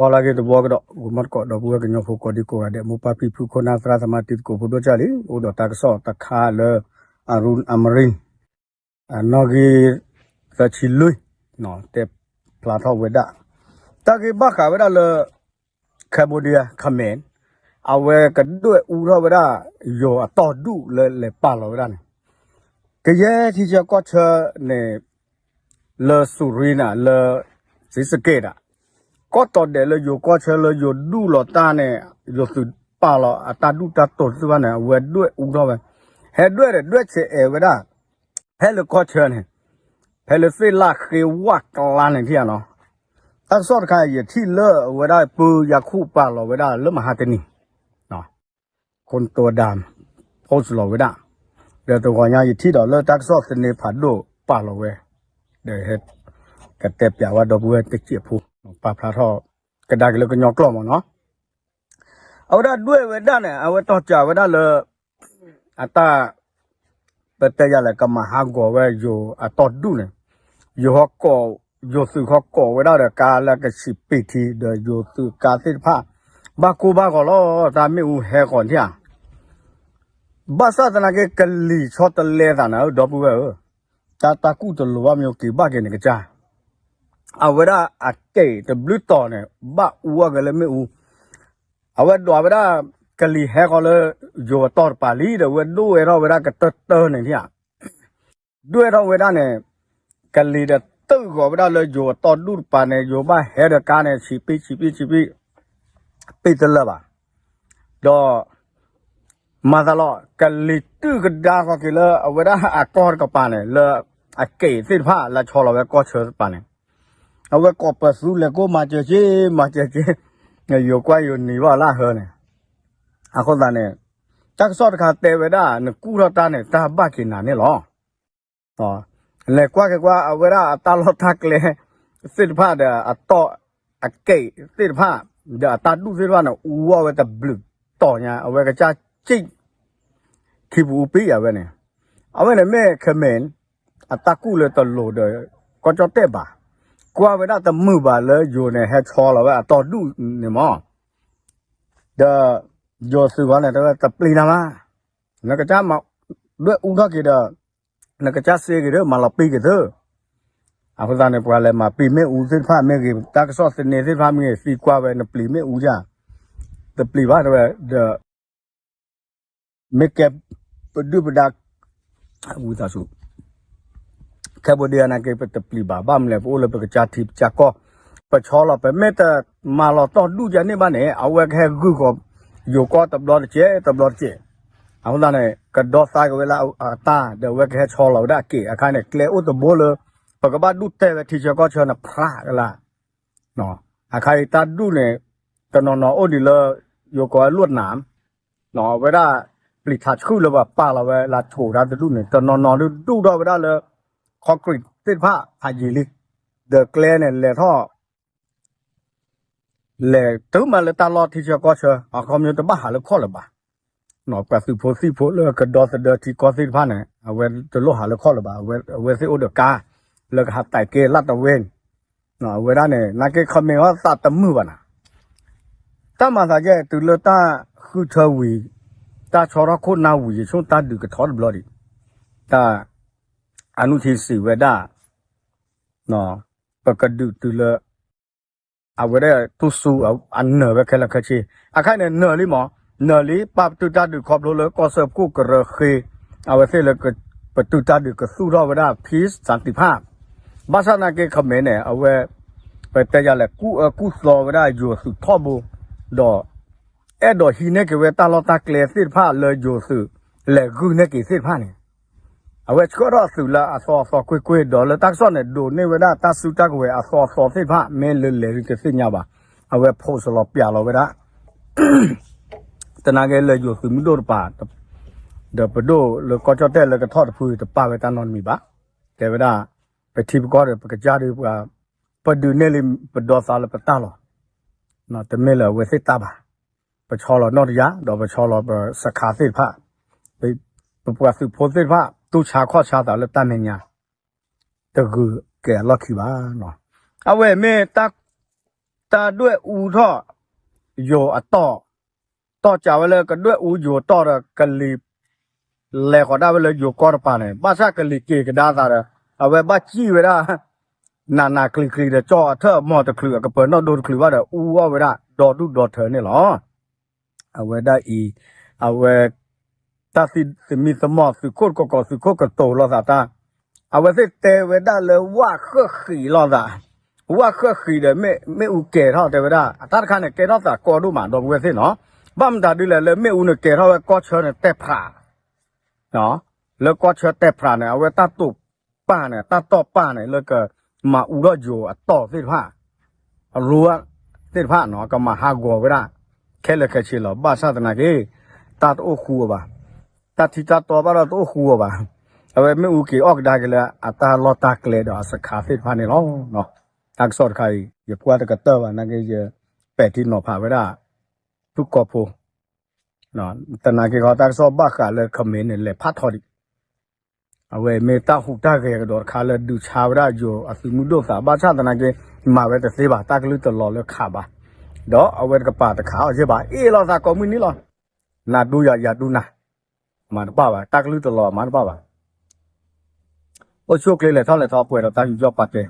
ဟီၣ်လၢအဂ့ၤတဘျီကဒီး ဂီၤမီတကိး ဒီပုၢ်ဝဲၢ်ကညီဖိကိးဒံကိးဂၤဒဲး မိၢ်ပၢ်ဖံဖု ခိၣ်နၢ်သရၣ်သမါ တံၤသကိးဖိဒိၣ်ကၢ်လံ, အိၣ်ဒီးတၢ်ကစီၣ်တခါလၢ အရူၣ်အမရံ အနီၣ်ဂံၢ်သၢဆံလွံၢ် တဲဖျါထီၣ်ဝဲဒၣ် တၢ်ဂ့ၢ်ဘၣ်ဃးဝဲဒၣ်လၢ Cambodia ခမဲၣ် အဝဲကဒွဲၣ်အူထီၣ်ဝဲဒၣ် ယိၤအတီၢ်ဒူၣ်လၢလဲၤပာ်လီၤဝဲဒၣ်န့ၣ် ကယဲၢ်ထံဆၢကီၢ်ဆၢန့ၣ် လၢစူၤရံနၤ လၢ စံစက့းဒၣ် ကီၢ်တီၤဒဲးလၢယိၤကီၢ်ဆၢလၢယိၤဒူၣ်လီၤတၢ်န့ၣ် ယိၤသုးပာ်လီၤအတၢ်ဒူၣ်တၢ်တိာ်သ့ၣ်တဖၣ်န့ၣ် အဝဲဒွဲၣ်အူထီၣ်ဝဲ, ဟဲဒွဲၣ်ဒီးဒွဲၣ်ဆဲးအဲၣ်ဝဲဒၣ် ဖဲလၢကီၢ်ဆၢန့ၣ် ဖဲလၢသ့ၣ်လၣ်ဃ့ဝၣ်ကျါန့ၣ်ထံၣ်ဧါနီၤ, တၢ်ကစီၣ်တခါ ယထံၣ်လၢအဝဲဒၣ်ပၢယၤခိၣ်ပာ်လီၤဝဲဒၣ်လၢမဟါတနံၤ ခိၣ်တိဒၢ် post လီၤဝဲဒၣ်, ဒီးတဂီၤညါယထံၣ်ဒီးလၢတၢ်ကစီၣ်သန့ဖးဒိၣ်ပာ်လီၤဝဲ, ဒီးဟဲ ကတဲပျးဝဲဒီပုၢ်ဝဲၢ်တစဲးဖိ ပာ်ဖျါထီၣ် ကဒါက့ၤလၢကညီကျိာ်မ့ၢ်နီၤ, အဝဲဒၣ်ဒွဲၣ်ဝဲဒၣ်န့ၣ် အဝဲတီၤစၢၤဝဲဒၣ်လၢ အတၢ် ပတဲယၤလဲၣ် ကမၤဟးဂီၤဝဲယိၤအတီၢ်ဒူၣ်န့ၣ်, ယိၤဟီၣ်ကီး ယိၤသုးဟီၣ်ကီးဝဲဒၣ်ဒီးကါလၢကဆံးပ့ၤထံ ဒီးယိၤသုးကါသ့ၣ်တဖၣ် ဘၣ်ကိၢ်ဘၣ်ဂီၤလီၤ တၢ်မ့ၣ်အူဟဲဃီၤန့ၣ်ဧါ, ဘၣ်ဆၣ်သနာ်က့ ကလံၤဆီတလဲသးနၤဧၢ ဒီပုၢ်ဝဲၢ်ဧၢ, တၢ်တၢ်ကူၣ်တလိၤဘၣ်မ့ၢ်က့ၤဘၣ်က့ၤန့ၣ်ကစၢ် အဝဲဒၣ်အကဲးတဘျုးတီၤန့ၣ် ဘၣ်အူအီၣ်က့ၤလၢမ့ၣ်အူ, အဝဲဒွးဝဲဒၣ် ကလံၤဟဲဃီၤလၢ ယိၤအတီၢ်တပၤလံဒီး အဝဲဒိၣ်ဝဲထီၣ်ဝဲဒၣ်ကတၢၢ်တၢၢ်န့ၣ်ဧါ, ဒွဲၣ်ထီၣ်ဝဲဒၣ်န့ၣ် ကလံၤဒီးတုာ်ဂီၤဝဲဒၣ်လၢယိၤအတီၢ်ဒူၣ်တပၤန့ၣ် ယိၤဘၣ်ဟဲဒီးကါန့ၣ် ဆံးပ့ၤ ဆံးပ့ၤ ဆံးပ့ၤ ပ့ၤတလၢာ်ဘၣ်, ဒီး မၤသးလီၤ ကလံၤတုၢ်ကဒါဃီၤက့ၤလၢအဝဲဒၣ်အကီၢ်တကပၤန့ၣ် လၢအကဲးသ့ၣ်တဖၣ်လၢဆီလီၤဝဲကီၢ်ဆၢတပၤန့ၣ်, အဝဲကိးပသူလဲၤကိးမၤစၢၤက့ၤ မၤစၢၤက့ၤ, ယိၤကွၢ်ယိၤနံၤဘၣ်လၢအဟၢန့ၣ်, အဃိသတးန့ၣ် တၢ်ကစီၣ်တခါတဲဝဲဒၣ် နကူၣ်ထီၣ်တၢ်န့ၣ် တၢ်ဘၣ်က့ၤနၤန့ၣ်လီၤ. လဲၤကွၢ်က့ၤကွၢ် အဝဲဒၣ်အတၢ်လီၢ်တၢ်ကျဲသ့ၣ်တဖၣ်ဒီး အတီၢ်အကဲးသ့ၣ်တဖၣ် ဒီးအတၢ်ဒူၣ်သ့ၣ်တဖၣ်န့ၣ် အူအီၣ်ဝဲတဘျုးတီၤညါ အဝဲကစၢ်စံၣ် ခံပူၤအူပံအဝဲန့ၣ်, အဝဲန့ၣ်မ့ၢ်ခမဲၣ် အတၢ်ကူၣ်လၢတလိၤဒီး ကီၢ်ကၠီၣ်တဲၣ်ဘၣ်, ကွၢ်ဝဲဒၣ်တမုာ်ဘၣ်လၢယိၤန့ၣ် ဟဲဆီလီၤဝဲအတီၢ်ဒူၣ်န့ၣ်မး, ဒီး ယိၤသုးဂီၢ်န့ၣ် တဲဝဲတပျံၤနၤဘၣ်, နကစၢ်မၤ ဒွဲၣ်အူထီၣ်က့ၤဒီး နကစၢ်စ့က့ၤဒီး မၤလီၤပံာ်က့ၤသု, အဃိသတးန့ၣ် ပှၤလဲၤမၤပံာ်မ့ၣ်အူသ့ၣ်တဖၣ်မ့ၢ်ဂ့ၤ တၢ်ကစီၣ်သန့သ့ၣ်တဖၣ်မ့ၢ်ဂ့ၤ သံကွၢ်ဝဲ နပျံၤမ့ၣ်အူဧါ, တပျံၤဘၣ်တဲဝဲ, ဒီး မ့ၢ်ကဲ ပဒုၣ်ပဒါ ဝံသးစူၤ Cambodia နာ်က့ ပတပျံၤဘၣ် ဘၣ်မနုၤလဲၣ် ပအိၣ်လၢပကစၢ်ထံပကစၢ်ကီၢ်, ပဆီလီၤ ပမ့ၢ်တမၤလီၤတီၢ်ဒူၣ်ယၤန့ၣ်ဘၣ်န့ၣ် အဝဲကဟဲဂုာ်ဃီၤ ယိၤကီၢ်တဘျီတကဲး တဘျီတကဲး, အဃိသတးန့ၣ် ကဒီသါက့ၤဝဲလၢအတၢ် ဒီးအဝဲကဟဲဆီလီၤဝဲဒၣ်အကဲး အခါန့ၣ် ကျဲအိၣ်တဘိလၢ ပကဘၣ်ဒူၣ်တဲာ်ဝဲထံဆၢကီၢ်ဆၢန့ၣ် ဖျးကလာ် အခါအံၤတၢ်ဒူၣ်န့ၣ် တနီၤနီၤအိၣ်ဒံးလၢ ယိၤကိးဝဲလွတ်ၢ်နၤ အဝဲဒၣ် ပျံၤထးဆှုၣ်လၢပှၤပာ်လီၤဝဲလၢဆိးတၢ်တဒူၣ်န့ၣ် တနီၤနီၤဒုးဒူၣ်ထီၣ်ဝဲဒၣ်လၢ ခီကရံးသ့ၣ်တဖၣ်ဖးယံာ်လံ, ဒီးကျဲန့ၣ်လဲၤထီၣ် လဲၤတုၤမးလၢတၢ်လီၢ်ထံဆၢကီၢ်ဆၢ အခီပညီတဘၣ်ဟးလၢခီၣ်လၢၤဘၣ်, ပှၤသုးဖိသံၣ်ဖိလၢကဒီသဒၢထံကီၢ်သ့ၣ်တဖၣ်န့ၣ် အဝဲတလိၣ်ဟးလၢခီၣ်လၢၤဘၣ်, အဝဲသ့ၣ်အိၣ်ဒီးကါ လၢကဟးတဲာ်က့ၤလၢတဝဲန့ၣ်, အဝဲဒၣ်န့ၣ် နာ်က့ခမ့ၢ်အီၤသးတမုာ်ဘၣ်နၤ, တၢ်မၤသးကဲ တုၤလၢတၢ်ဃုထၢဝံၤ တၢ်ဆီထီၣ်ခိၣ်နၢ်ဝံၤ ယဆိကမိၣ်တၢ်ဒုးကထီတဘျီဒံး, တၢ် အနုထံစံးဝဲဒၣ် ပကဒုးတုၤလၢ အဝဲဒၣ်တူၢ်ဆူအနၢၤဝဲခဲလၢာ်ခဲဆ့, အခါန့ၣ်နၢၤလံမး, နၢၤလံ ပာ်ပတုာ်တၢ်ဒုးခီဖျိလၢကီၢ်စၢဖှိၣ်ကရၢဃ့, အဝဲသ့ၣ်လၢ ပတုာ်တၢ်ဒုးကသူၣ်ထီၣ်ဝဲဒၣ် peace သးတံၢ်ဖၣ်, ဘၣ်ဆၣ်သနာ်က့ခမ့ၢ်န့ၣ် အဝဲ ပတဲယၤလဲၣ် ကူၣ်အၢကူၣ်သီဝဲဒၣ်ယိၤသုးထီဘိ, ဒီး အဲၣ်ဒိးဟံးန့ၢ်က့ၤဝဲတၢ်လီၢ်တၢ်ကျဲသ့ၣ်တဖၣ်လၢယိၤသုး လဲၤဂုာ်န့ၢ်က့ၤသ့ၣ်တဖၣ်န့ၣ်, အဝဲဆှၢထီၣ်သုးလၢအသီအသီကွ့ၢ်ကွ့ၢ် ဒီးလၢတၢ်ကစီၣ်န့ၣ် ဒိးန့ၢ်ဝဲဒၣ်တၢ်စုတၢ်ကဝဲၤအသီအသီသ့ၣ်တဖၣ် မ့ၢ်လၢလဲၤဒုးတသ့ၣ်ညါဘၣ်, အဝဲ post လီၤပျးလီၤဝဲဒၣ် သနာ်က့လၢယိၤသုးမုၢ်ဒိၣ်တပၤ, ဒီးပဒိၣ်လၢကီၢ်ကၠီၣ်တဲၣ်လၢကထီၣ်တဖုတပာ်ဝဲတၢ်နီတမံၤဘၣ်, တဲဝဲဒၣ် ပထံပကီၢ်ဒီးပကစၢ်ဒီးပှၤ ပဒုးန့ၢ်လံပဒီသးလၢပတၢ်လီၤ, တမ့ၢ်လၢအဝဲသ့ၣ်တၢ်ဘၣ်, ပဆီလီၤနီၣ်တယၢ် ဒီးပဆီလီၤပစခါသ့ၣ်တဖၣ်, ပပှၤသုးဖိသ့ၣ်တဖၣ် တူၢ်ဆါခီၣ်ဆါသးလၢတၢ်မဲာ်ညါ တဂုၤကဲအလီၢ်ခံဘၣ်, အဝဲမ့ၢ်တၢ် ဒွဲၣ်အူထီၣ် ယိၤအတီၢ်, တီၢ်ကးဝဲလၢကဒွဲၣ်အူယိၤတီၢ်ဒီး ကလံၤ လဲၤဃီၤဒၣ်ဝဲလၢယိၤကီၢ်တပၤန့ၣ် ဘၣ်ဆၣ်ကလံၤက့ၤကဒါသးဒီး အဝဲဘၣ်စံၣ်ဝဲဒၣ် နးနးကျံၤကျံၤဒီး ကၠီအထၢၣ်အမီၤတချုး အကပၢၤနီၣ်ဒိတချုးဘၣ်ဒီး အူအီၣ်ဝဲဒၣ်ဒီဒူၣ်ဒီထၢန့ၣ်လီၤ. အဝဲဒၣ်အံၤ အဝဲ တၢ်သံသမံသမိး သုးခိၣ်ကကိး သုးခိၣ်ကတိၤလိာ်သးတၢ်, အဝဲသ့ၣ်တဲဝဲဒၣ်လၢဝၣ်ဃၢၣ်ဃံးလိာ်သး, ဝၣ်ဃၢၣ်ဃံးဒီး မ့ၣ်အူကဲၤထီၣ်တဲဝဲဒၣ် အတၢ်တခါန့ၣ် ကဲထီၣ်သးကီဒိၣ်မး ဒီပုၢ်ဝဲၢ်သ့ၣ်နီၤ, ဘၣ်မတၤဒ်လဲၣ် လၢမ့ၣ်အူန့ၣ်ကဲၤထီၣ်ဝဲကီၢ်ဆၢန့ၣ်တဲဖး လၢကီၢ်ဆၢတဲဖးန့ၣ် အဝဲတၢ်တိာ်ပာ်န့ၣ် တၢ်တီၢ်ပာ်န့ၣ် လၢကမၤအူထီၣ်ယိၤအတီၢ်သ့ၣ်တဖၣ် အရူသ့ၣ်တဖၣ်နီၤ ကမၤဟးဂီၤဝဲဒၣ် ခဲလၢာ်ခဲဆ့လီၤ. ဘၣ်ဆၣ်သနာ်က့ တၢ်တအိၣ်ဃူအီၤဘၣ်, တၢ်ထံတၢ်တီဘၣ်ဒီးတအိၣ်ဃူအီၤဘၣ်. အဝဲမ့ၣ်အူက့ၤအီၣ်ကဒါက့ၤလၢအတၢ်လီၢ်တၢ်ကျဲဒီးအစခါသ့ၣ်တဖၣ်န့ၣ်လီၤ. တၢ်ကစီၣ်တခါအံၤ ယကွၢ်တကတၢၢ်ဘၣ် နာ်က့ ယပဲာ်ထံနီၤဖးဝဲဒၣ် ဖုၣ်ကိာ်ဖိ သနာ်က့ခီ တၢ်ကစီၣ်ဘၣ်ဃးလၢ ခမ့ၣ်န့ၣ် လဲၤဖးထီဒံး, အဝဲမ့ၢ်တၢ်ဟူးတၢ်ဂဲၤကဒီးတခါလၢ ဒုးဆါဝဲဒၣ်ယိၤအသုးမုၢ်ဒိၣ်သး ဘၣ်ဆၣ်သနာ်က့ မၤဝဲတသ့ဘၣ် တၢ်ကလုၢ်တလီၤလၢခးဘၣ်, ဒီးအဝဲတကပၤတခးအီၤယဲၢ်ဘၣ် အ့ၣ်လိာ်သးကိးမုၢ်နံၤလီၤ. နၤဒူယၤ ယၤဒူနၤ, မၤတဘၣ်ဘၣ် တၢ်ကလုၢ်တလီၤမၤတဘၣ်ဘၣ်. အိၣ်ဆူၣ်အိၣ်ချ့လဲၤထီၣ်လဲၤထီပှဲၤဒီးတၢ်ယူးယီၣ်ပာ်ကဲ